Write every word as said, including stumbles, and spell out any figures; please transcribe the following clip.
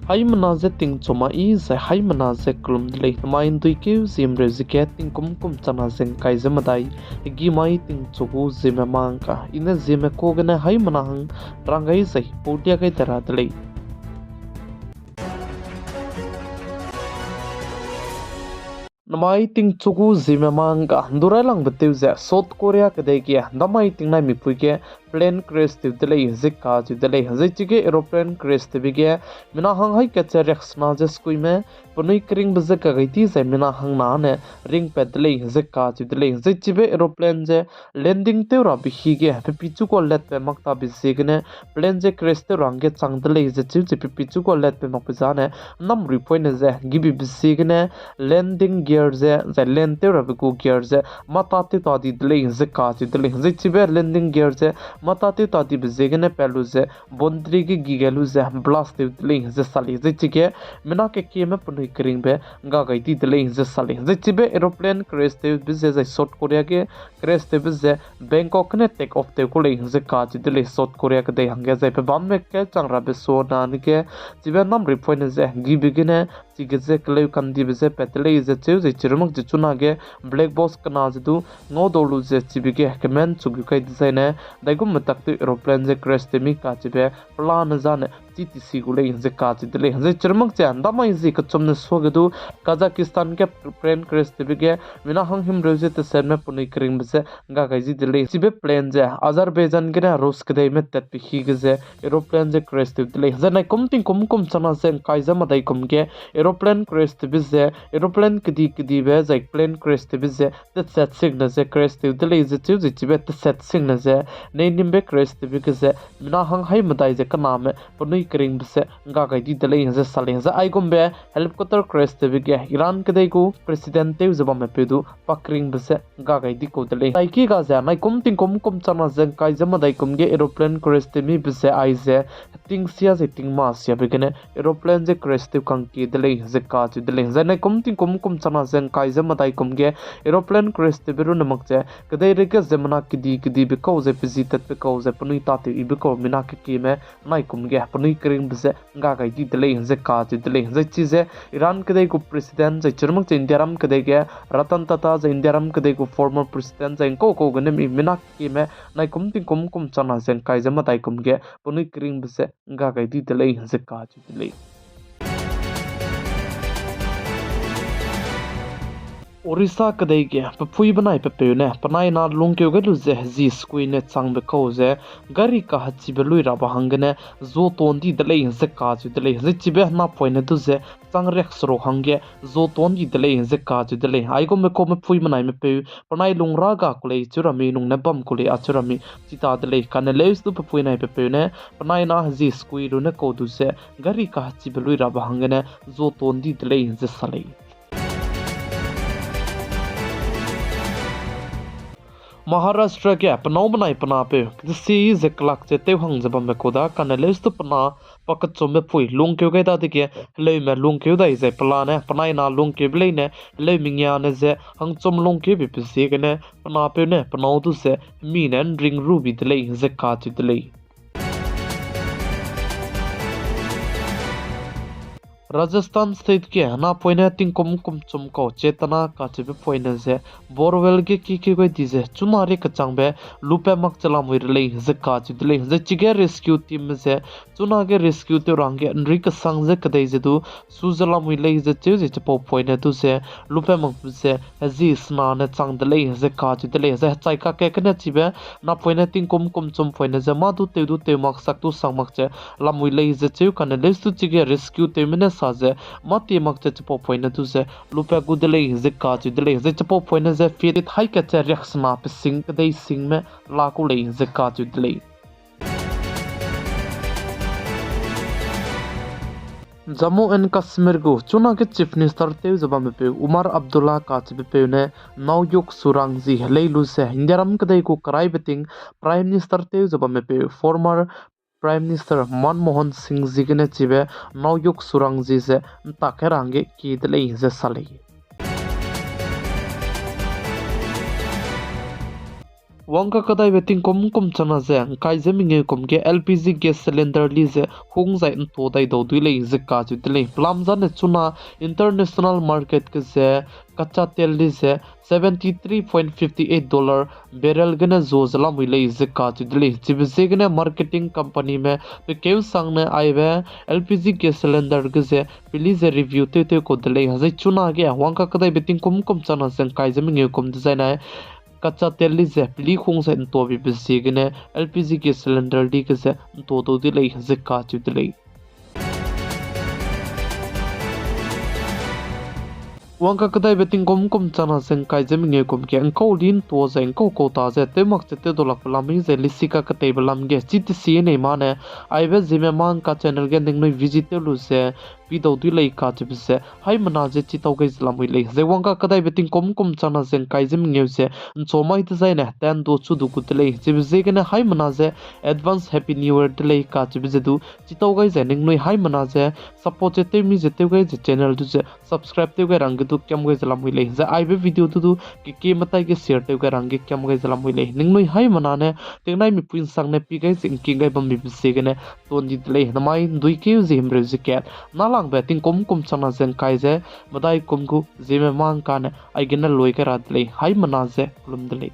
Haimena ze tingchu ma i zai haimena ze kelum de lei. Namai nduikeu ziemreu ze ge tingkum kum chana ze ngkai ze medai, hegî mai tingchu gu zieme mangka i ne zieme ka gene haimena hang rang gai zai pau dia gai de ra de lei. Namai tingchu gu zieme mangka ndu railangbe tew ze South Korea kedei ge damai tingnaimipui ge plane crash tew de lei ze kacheu de lei. Zai chige aeroplane crash tewbe ge mina hang haî kat ze riaksena ze sekuime penui keringbe je kagai di zai mina hangna ne ringpat de lei ze kacheu de lei. Zai chibe aeroplane ze landing tew rabe hi ge pepichu gua latbe mak tabe ziegene plane ze crash tew ra hangge chang de lei ze cheu ze pepichu gua latbe makbe zane namruipoine ze gibibe ziegene landing gear ze zai land tew rabe gu gear ze mâ tâ tew ta di de lei ze kacheu de lei. Zai chibe landing gear ze mâ tâ tew ta dibe ziegene pa lu ze boundary ge gi gai lu ze blast tew de lei ze sa lei. Zai chige mina kekieme penui keringbe ngga gai di de lei ze sa lei. Zai chibe aeroplane crash tewbe ze zai South Korea ge crash tewbe ze Bangkok gene take off tew ku lei ze kacheu de lei South Korea kedei hangge. Zai pe bamme kechang rabe suana ne ge chibe namruipoine ze gibe gene chige ze keleu kandibe je pat de lei ze cheu zai chirumak ze chunage black box kena ze du ngaudau lu ze chibe ge kemen chu gu kai dezaine daigum metak tew aeroplane ze crash tew mi kachibe pelane zane chi tisi gu lei ze kacheu de lei. Zai chirumak ze ndamai zi kechum ne suage du Kazakhstan ge plane crash tewbe ge mina hang himreu ze tesetme penui keringbe je ngga gai zi de lei. Chibe plane ze Azerbaijan gene Rus kedeime tatbe hi ge ze aeroplane ze crash tew de lei. Zai naikum tingkum kum chana ze ngkai ze medai kum ge aeroplane crash tewbe ze aeroplane kedi kedibe zai plane crash tewbe ze teset singne ze crash tew de lei ze cheu zai chibe teset singne ze nei nimbe crash tewbe ge ze mina hang haî medai ze kename penui keringbe je ngga gai di de lei ze sa lei. Zai aigumbe helicopter crash tewbe ge Iran kedei gu president tew ze bamme peu du pa keringbe je ngga gai di kau de lei. Taiki ga ze naikum tingkum kum chana ze ngkai ze medai kum ge aeroplane crash tew mibe ze aize tingsia zai tingma siabe gene aeroplane ze crash tew kangkie de lei ze kacheu de lei. Zai naikum tingkum kum chana ze ngkai ze medai kum ge aeroplane crash tewbe runne mak ze kedeirei ge ziemmena kedi kedibe kau zai pe zi tatbe kau zai penui tâtew ibe kau mina kekieme naikum ge penui keringbe je ngga gai di de lei ze kacheu de lei. Zai chize Iran kedei gu president zai chirumak ze Indiaram kedei ge Ratan Tata zai Indiaram kedei gu former president zai ngkau kau gene mi mina kekieme naikum tingkum kum chana ze ngkai ze medai kum ge penui keringbe je ngga gai di de lei ze kacheu de lei. Orissa kedei ge pe pui benai pe peu ne penai na lungkeu gai lu ze hezi sekuine changbe kau ze gari kahechibe lui rabe hanggene zuaton di de lei ze kacheu de lei. Zai chibe napoine du ze chang riakseruk hangge zuaton di de lei ze kacheu de lei. Aigumbe kau mepui benai mepeu penai lung ra ga ku lei cheu ra mi nung ne bam ku lei acheu ra mi chi ta de lei. Kane leus du pe pui nai pe peu ne penai na hezi sekui lu ne kau du ze gari kahechibe lui rabe hanggene zuaton di de lei ze sa lei. Maharashtra ge penâu benai pe napeu kedesi ze kelak ze tew hang ze bambe kau da, kane leus du pe na pa kechumbe pui lungkeu gai dadege heleume lungkeu dai zai pelane penai na lungkeube leine heleume ngiane ze hangchum lungkeube pe ziegene pe napeu ne penâu du ze hemi ne ’nring rubi de lei ze kacheu de lei. Rajasthan State ge napoine tingkum kumchum kau Chetna kacheube poine ze borewell ge kikeu gai di ze chuna ri kechangbe lupat mak che lamui re lei ze kacheu de lei. Zai chige rescue teamme ze chunage rescue tew ra hangge ’nri kesang ze kedei ze du su ze lamui lei ze cheu ze chipau poine du ze lupat makbe ze hezi sena ne chang de lei ze kacheu de lei. Zai hechai kakge kene chibe napoine tingkum kumchum poine ze mâ du tew du tew mak sak du sang mak che lamui lei ze cheu kane leus du chige rescue tewme ne sa ze mâ tie mak che chipau poine du ze lupat gu de lei ze kacheu de lei. Zai chipau poine ze feet haî kat che riaksena pe sing kedei singme la ku lei ze kacheu de lei. Jammu and Kashmir gu chunage Chief Minister tew ze bamme peu Umar Abdullah kacheube peu ne Nawjok Sarang ji helei lu ze Indiaram kedei gu keraibe ting Prime Minister tew ze bamme peu former Prime Minister Manmohan Singh ji gene chibe Nawjok Sarang ji ze ’ntak kai ra hangge kie de lei ze sa lei. Wangka kedaibe tingkum kum changna ze ngkai ze mengeu kum ge L P G gas cylinder li ze hung zai ntua dai dau dui lei ze kacheu de lei. Pelam zane chuna international market ge ze kacha tel li ze seventy three point fifty eight dollar barrel gene zua ze lamui lei ze kacheu de lei. Chibe ziegene marketing companyme pe keu sangne aibe L P G gas cylinder ge ze peli ze review tew tew kau de lei. Zai chuna ge wangka kedaibe tingkum kum changna ze ngkai ze mengeu kum dezaine kacha tel li ze peli hung zai ntuabibe ziegene L P G gas cylinder li ge ze ntua dau de lei ze kacheu de lei. Wangka kedaibe tingkum kum changna ze ngkai ze mengeu kum ge ngkau li ntua zai ngkau kau ta ze tew mak ze tew dau lakbe lam mi ze lisi kaketeibe lam ge chi tesi nei mane aibe Zeme Mangka channel ge ningnui visit tew lu ze pi dau dui lei kacheube ze haimena ze chi tau gai ze lamui lei. Zai wangka kedaibe tingkum kum changna ze ngkai ze mengeu ze nchua mai dezaine ten du chu du gu de lei. Chibe ziegene haimena ze advance Happy New Year de lei kacheube ze du chi tau gai ze ningnui haimena ze support ze tew mi ze tew gai ze channel du ze subscribe tew gai rangge du kiam gai ze lamui lei. Zai aibe video du du kekie metai ge share tew gai rangge kiam gai ze lamui lei. Ningnui haimena ne tingnai mipui nsangne pi gai ze ngking gai bambibe ziegene tuan di de lei. Namai nduikeu ze himreu ze kat nalangbe tingkum kum changna ze ngkai ze medai kum gu Zeme Mangka ne aigene lui gai ra de lei. Haimena ze kelum de lei.